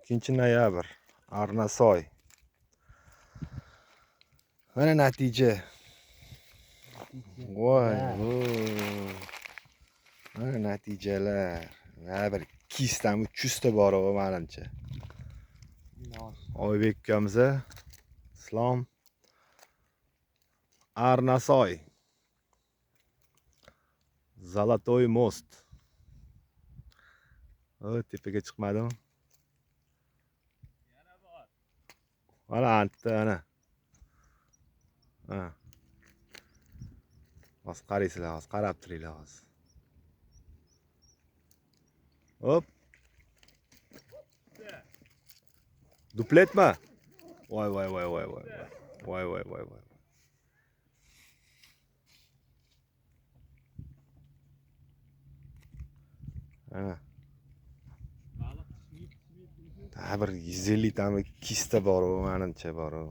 2 noyabr, Arnasoy. Mana natija. Voy, voy. Mana natijalar. Ha, bir 200 tami, 300 ta bor manimcha. Oybek ukamiz, Islom. Arnasoy. Золотой мост. O, tepaga chiqmadim. Mana anta ana. Ha. Hozir qaraysizlar, hozir qarab turinglar hozir. Hop. Dupletmi? Voy voy voy voy voy. Voy voy voy voy. Ana. Ha, bir 150 tami, 200 ta bor u, manimcha bor u.